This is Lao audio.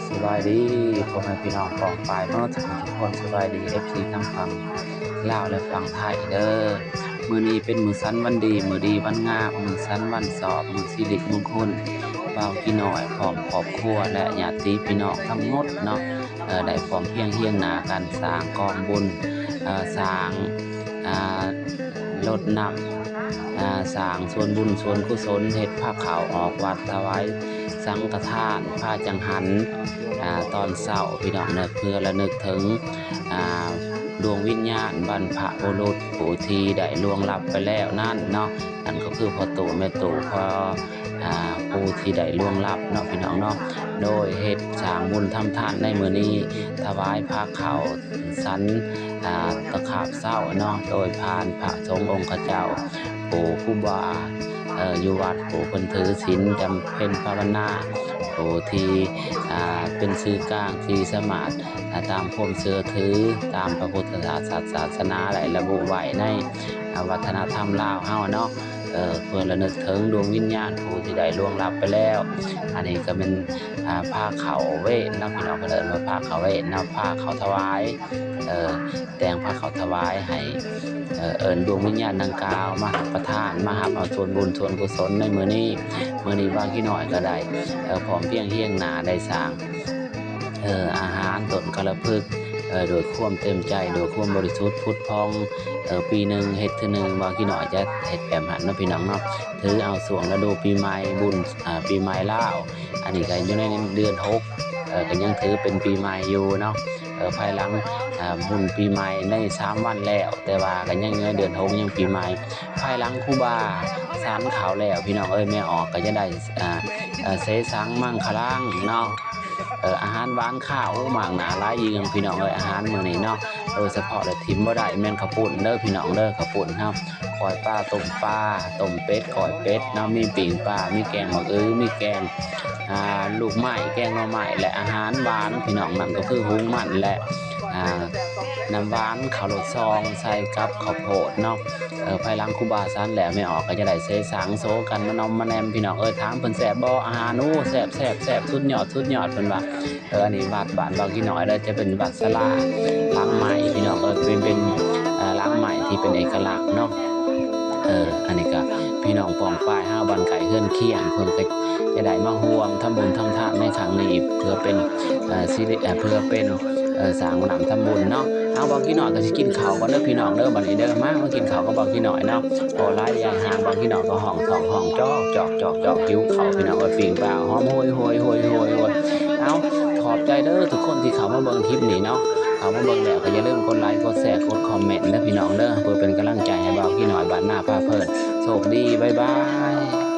ສະບາຍດີພໍ່ແມ່ພີ່ນ້ອງປ້ອງປາຍເໝິດທຸກຄົນ, ສະບາຍດີເອັຟຊີທັງຝັ່ງລາວ ແລະ ຝັ່ງໄທເດີ. ມື້ນີ້ເປັນມື້ສັນວັນດີ, ມື້ດີວັນງາມ, ມື້ສັນວັນຊອບ, ມື້ສິລິມຸງຄຸນ. ບ່າວກີນ້ອຍພ້ອມຄອບຄົວ ແລະ ຍາດຕິພີ່ນ້ອງທັງໝົດເນາະ, ເອີ ໄດ້ພ້ອມພຽງຮຽງໜ້າກັນສ້າງກອງບຸນ, ເອີ ສ້າງ ອ່າ ລົດນ້ຳ ອ່າ ສ້າງສ່ວນບຸນສ່ວນກຸສົນ, ເຮັດພາເຂົ້າອອກວັດ, ຖວາຍສັງຄະທານ, ພາຈັງຫັນ ອ່າ ຕອນເຊົ້າ ພີ່ນ້ອງເນາະ, ເພື່ອລະນຶກເຖິງ ອ່າ ດວງວິນຍານບັນພະບຸລຸດຜູ້ທີ່ໄດ້ລ່ວງລັບໄປແລ້ວນັ້ນເນາະ, ນັ້ນກໍຄືພໍ່ຕູ້ແມ່ຕູ້ ພໍ່ ອ່າ ຜູ້ທີ່ໄດ້ລ່ວງລັບເນາະ ພີ່ນ້ອງເນາະ. ໂດຍເຮັດສ້າງບຸນທຳທານໃນມື້ນີ້, ຖວາຍພາເຂົ້າ ສັນ ອ່າ ຕະຂາບເຊົ້າເນາະ, ໂດຍຜ່ານພະສົງອົງຄະເຈົ້າ ຜູ້ຄູບາ ເອີ ຢູ່ວັດ ຜູ້ເພິ່ນຖືສິນຈຳເພັນພາວະນາ, ຜູ້ທີ່ ອ່າ ເປັນສື່ກາງທີ່ສາມາດ ອ່າ ຕາມຄວາມເຊື່ອຖືຕາມພະພຸດທະສາສະໜາໄດ້ລະບຸໄວ້ໃນ ອ່າ ວັດທະນະທຳລາວເຮົາເນາະ, ເອີ ເພື່ອລະນຶກເຖິງດວງວິນຍານຜູ້ທີ່ໄດ້ລ່ວງລັບໄປແລ້ວ. ອັນນີ້ກໍແມ່ນ ອ່າ ພາເຂົ້າເວນເນາະ ພີ່ນ້ອງ, ເພິ່ນເອີ້ນວ່າພາເຂົ້າເວນເນາະ, ພາເຂົ້າຖວາຍ ເອີ ແຕ່ງພາເຂົ້າຖວາຍໃຫ້ ເອີ ເອີ້ນດວງວິນຍານດັ່ງກ່າວມາຮັບປະທານ, ມາຮັບເອົາສ່ວນບຸນສ່ວນກຸສົນໃນມື້ນີ້. ມື້ນີ້ບ່າວກີນ້ອຍກໍໄດ້ ເອີ ພ້ອມພຽງຮຽງໜ້າໄດ້ສ້າງ ເອີ ອາຫານຕົ້ນກາລະພຶກ ເອີ ດ້ວຍຄວາມເຕັມໃຈ, ດ້ວຍຄວາມບໍລິສຸດຜຸດຜ່ອງ. ເອີ ປີໜຶ່ງເຮັດເທື່ອໜຶ່ງ, ບ່າວກີນ້ອຍຈະເຮັດແບບນັ້ນເນາະ ພີ່ນ້ອງເນາະ. ຖືເອົາຊ່ວງລະດູປີໃໝ່, ບຸນ ອ່າ ປີໃໝ່ລາວ, ອັນນີ້ກໍຢູ່ໃນເດືອນຫົກ, ເອີ ກໍຍັງຖືເປັນປີໃໝ່ຢູ່ເນາະ. ເອີ ພາຍຫຼັງ ອ່າ ບຸນປີໃໝ່ໃນສາມວັນແລ້ວ, ແຕ່ວ່າກໍຍັງຢູ່ໃນເດືອນຫົກ, ຍັງປີໃໝ່. ພາຍຫຼັງຄູບາສັນເຂົ້າແລ້ວ ພີ່ນ້ອງເອີຍ, ແມ່ອອກກໍຈະໄດ້ ອ່າ ເສສັງມັງຄະລັງເນາະ, ເອີ ອາຫານຫວານຄາວ ໂອ້ ມາກໜ້າຫຼາຍເຫຍື່ອງ ພີ່ນ້ອງເອີຍ, ອາຫານມື້ນີ້ເນາະ. ໂດຍສະເພາະແລ້ວຖິ້ມບໍ່ໄດ້ແມ່ນເຂົ້າປຸ້ນເດີ ພີ່ນ້ອງເດີ, ເຂົ້າປຸ້ນເຮົາ ກ້ອຍປາ ຕົ້ມປາ ຕົ້ມເປັດ ກ້ອຍເປັດເນາະ, ມີປີ້ງປາ ມີແກງໝາກອຶ ມີແກງ ອ່າ ລູກໄມ້ ແກງໜໍ່ໄມ້ ແລະ ອາຫານຫວານ ພີ່ນ້ອງ, ນັ້ນກໍຄືຫຸງມັນ ແລະ ອ່າ ນ້ຳຫວານ ເຂົ້າໂລດຊອງ ໃສ່ກັບເຂົ້າໂພດເນາະ. ເອີ ພາຍຫຼັງຄູບາສັນແລ້ວ ແມ່ອອກກໍຈະໄດ້ເສສັງໂສກັນມາໜ່ອມມາແນມ ພີ່ນ້ອງເອີຍ. ຖາມເພິ່ນແຊບບໍ່ອາຫານ? ໂອ້ ແຊບ ແຊບ ແຊບ ສຸດຍອດ ສຸດຍອດ ເພິ່ນວ່າ. ເອີ ອັນນີ້ວັດບ້ານບ່າວກີນ້ອຍເດີ, ຈະເປັນວັດສາລາຫຼັງໄມ້ ພີ່ນ້ອງເອີຍ, ເປັນ ເປັນ ເອີ ຫຼັງໄມ້ທີ່ເປັນເອກະລັກເນາະ. ເອີ ອັນນີ້ກໍພີ່ນ້ອງປ້ອງປາຍເຮົາ ບ້ານໃກ້ເຮືອນຄຽງ ເພິ່ນກໍຈະໄດ້ມາຮ່ວມທຳບຸນທຳທານໃນຄັ້ງນີ້ ເພື່ອເປັນ ເອີ ສິລິ ເອີ ເພື່ອເປັນ ເອີ ສ້າງນ້ຳທຳບຸນເນາະ. ເອົາ ບ່າວກີນ້ອຍກໍຊິກິນເຂົ້າກ່ອນເດີ ພີ່ນ້ອງເດີ, ບັດນີ້ເດີ ມາ ມາກິນເຂົ້າກັບບ່າວກີນ້ອຍເນາະ. ພໍຫຼາຍຢາຍຫ່າງ ບ່າວກີນ້ອຍກໍຮ້ອງທ້ອງຮ້ອງຈອກໆໆ ຫິວເຂົ້າ ພີ່ນ້ອງເອີຍ, ປີ້ງປາຫອມໂຮຍໆໆໆ. ເອົາ ຂອບໃຈເດີທຸກຄົນທີ່ເຂົ້າມາເບິ່ງຄລິບນີ້ເນາະ, ເຂົ້າມາເບິ່ງແລ້ວກໍຢ່າລືມກົດໄລ ກົດແຊ ກົດຄອມເມັນເດີ ພີ່ນ້ອງເດີ, ເພື່ອເປັນກຳລັງໃຈໃຫ້ບ່າວກີນ້ອຍບ້ານນາພາເພີນ. ໂຊກດີ ບາຍບາຍ.